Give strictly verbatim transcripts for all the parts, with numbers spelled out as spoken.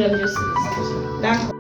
Dakò.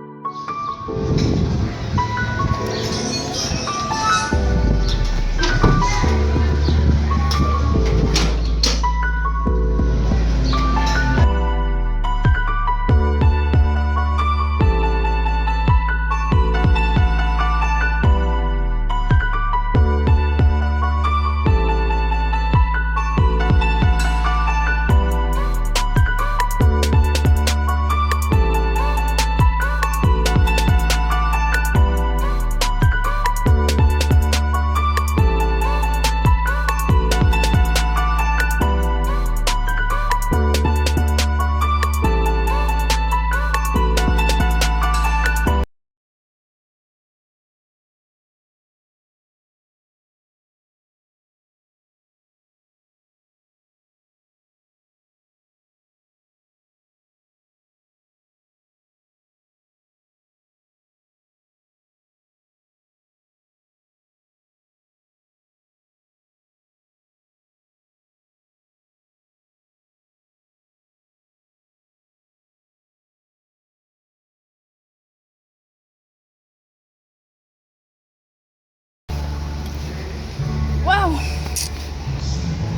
Waw!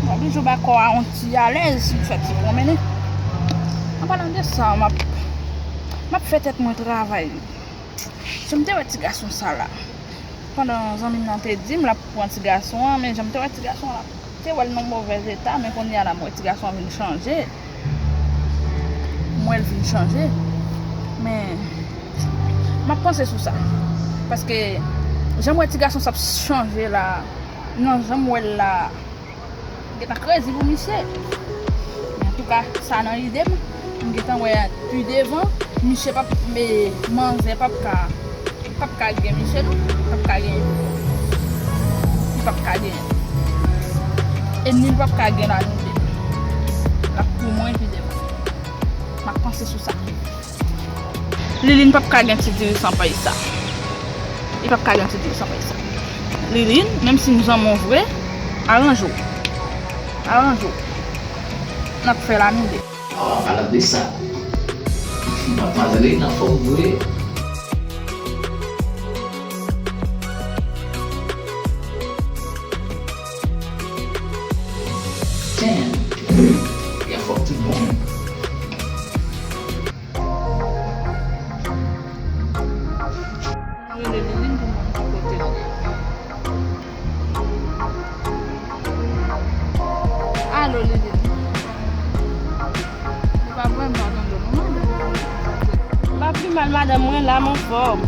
Mwen toujou ba kò a yon ti alèz, m fè ti pwonmennen. An palan de sa, m ap, m ap fè tèt mwen travay. Jan m te wè ti gason sa la. Pandan zanmi m nan te di m l ap pran ti gason an, men jan m te wè ti gason an, l ap te wè l nan movèz eta, men kounye a la, m wè ti gason an vin chanje. M wè l vin chanje. Men, m ap panse sou sa. Paske, jan m wè ti gason sa ap chanje la, nan jan m wè l la, m gentan krezi pou misye. Men antouka, sa nan lide m. M gentan wè pi devan, misye p ap, me, manzè p ap ka, p ap ka gen misye non. P ap ka gen. Li p ap ka gen. E ni l p ap ka gen la nou de. L ap pou mwen pi devan. M ap panse sou sa. Liline p ap ka gen ti diri san pay sa. Li p ap ka gen ti diri san pay sa. Liline, menm si m zanmi w vre, aranje w. Aranje w. N ap fè la nou de. An palan de sa, madmwazèl Lina anfòm vre. Damn, li anfòm tout bon. Mwen rele Liline pou mwen di kote l ye. Alo, Liline. Li pa vrèman tande nou, non? M pa pi mal, madanm, mwen la, m anfòm.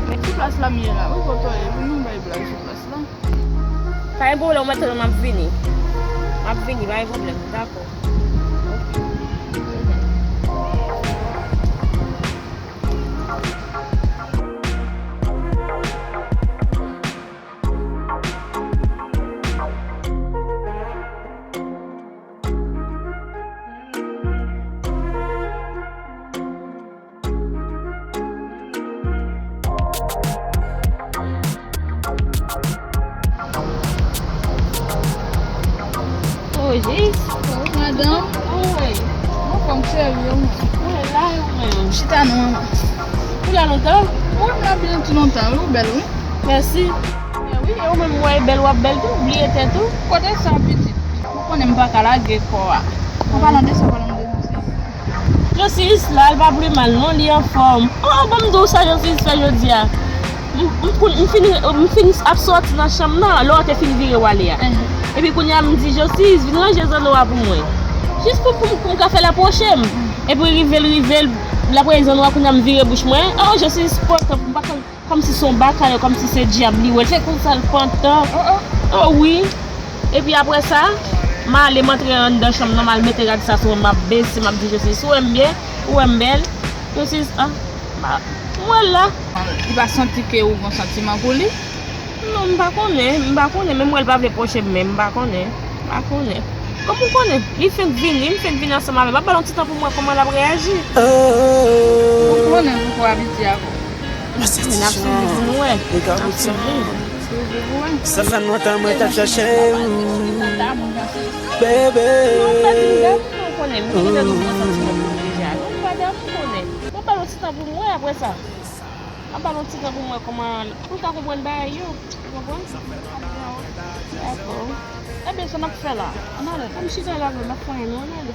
Men sou plas la m ye la, wi, kote w ye? Vin nou bay blag sou plas la. Pa gen pwoblèm, ou mèt tann mwen, m ap vini. M ap vini, pa gen pwoblèm. Dakò. Ok. Oh, Jis. Oh, madanm. Ou wè? Mwen fè yon serye, mwen. Mwen la, e ou menm? Chita non, manman. Ou la lontan? Wi, m la byen ti lontan, wi, ou bèl, wi. Mèsi. E wi, e ou menm, mwen bèl, w ap bèl tou, bliye tèt ou. Kote sa, pitit? Ou konnen m pa ka lage kò a. An palan de sa, palan de sa. Josis la, l pa pi mal non, li anfòm. Oh, ban m di w sa Josis fè jodi a. M, m, pou, m fin, m fin ap sòti nan chanm nan, lè w te fin vire w ale a. Epi kounye a m di Josis, vin ranje zanno a pou mwen. Jis pou, pou, pou m ka fè l apwoche m. Epi rive l, rive l, l ap ranje zanno a, kounye a m vire bouch mwen. Oh, Josis, pòtan, m pa konn. Kòmsi se yon baka yo, kòmsi se dyab li wè. Se konsa l pantan. Oh, oh. Oh wi. Epi apre sa, m ale, m antre anndan chanm nan, m al mete rad sa sou mwen, m ap bese, m ap di Josis, ou wè m byen, ou wè m bèl. Josis, ah, m wè l la. Li pa santi ke ou gen santiman pou li? Non, m pa konnen, m pa konnen, men m wè l pa vle pwoche m menm, m pa konnen, m pa konnen. Kòman w konnen? Li fenk vini, m fenk vini ansanm avè l. M ap ba l yon ti tan pou m wè kòman l ap reyaji. Ou konnen pou w abitye avè l. Men n ap swiv li pou nou wè. N ap swiv li. Sa fè lontan mwen t ap chache ou, bebe. Ou konnen, m te gentan gen yon bon santiman pou ou deja. Non, m pa damou, ou konnen. Ti tan pou m wè apre sa. Ap ba l yon ti tan pou m wè kòman pou l ka konprann bagay yo. Ou konprann? Dakò. Ebyen, sa n ap fè la? Ann ale. Ann chita la, n ap fè anyen, non, ann ale.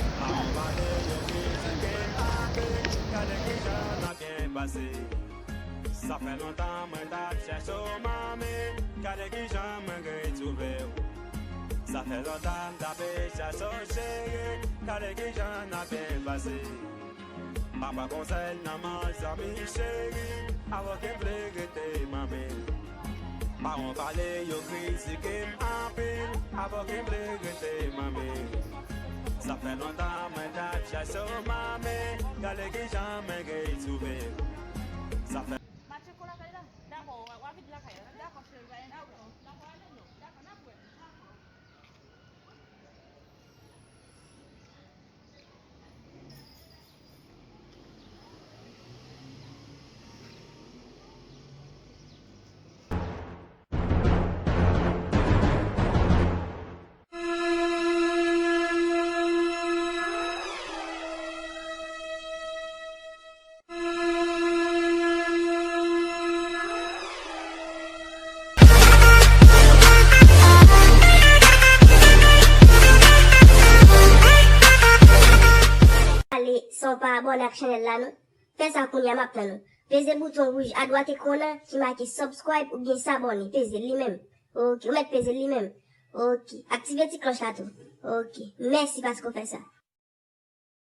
Sa fè lontan mwen t ap chèche w, manmi, gade kijan mwen retwouve w. Sa fè lontan m t ap chèche w, cheri, gade kijan n ap byen pase. Pa pran konsèy nan men zanmi, cheri, avè w ke m vle rete, manmi. Pawon pale, yo kritike m anpil, avè w ke m vle rete, manmi. Sa fè lontan mwen t ap chèche w, manmi, gade kijan mwen retwouve w. Sa fè Mache kou lakay la? Dakò, w a, w a vide lakay la. Dakò, cheri, pa gen pwoblèm. Dakò, ale non. Dakò, n ap wè. Dakò. Ale, san w pa abòne ak chanèl la, non. Fè sa kounye a, m ap tann ou. Peze bouton wouj adwat ekran an ki make subscribe oubyen s'abonner. Peze l li menm. Ok, ou mèt peze l li menm. Ok, aktive ti klòch la tou. Ok, mèsi paske w fè sa.